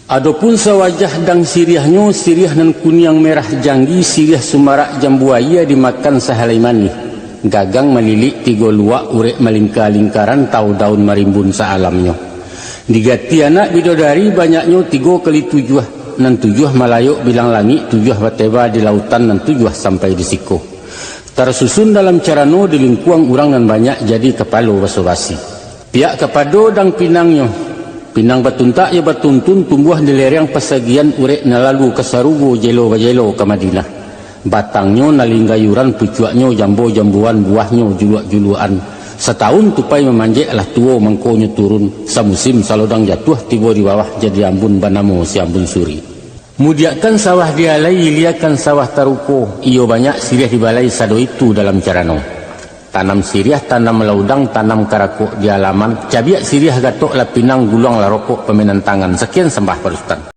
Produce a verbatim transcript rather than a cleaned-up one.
Adopun sawajah dang siriahnyo, siriah nan kuniang merah janggi, siriah sumarak jambu aia dimakan sahalai manih. Gagang malilik tigo luak, urek malingka-lingkaran, tau daun marimbun saalamnyo. Digati anak bidodari banyaknyo tigo kali tujuah, nan tujuah malayok bilang langik, tujuah bateba di lautan, nan tujuah sampai di siko. Tarsusun dalam carano di lingkuang urang nan banyak jadi kapalo baso basi. Piak kapado dang pinangnyo, pinang batuntak jo batuntun tumbuah di lereng pasagian urek nan lalu ka sarugo jelo bajelo ka Madinah. Batangnyo nalinggayuran, pucuaknyo jambo-jamboan, buahnyo juluak-juluakan. Satahun tupai mamanjek lah tuo mangkonyo turun, samusim salodang jatuah tibo di bawah jadi ambun banamo si Ambun Suri. Mudiakkan sawah di alai, iliakan sawah taruko, iyo banyak siriah di balai sado itu dalam carano. Tanam siriah, tanam laudang, tanam karakok di alaman, cabiak siriah gatok lah pinang, guluang lah rokok pamainan tangan. Sakian sambah Pak Rustan.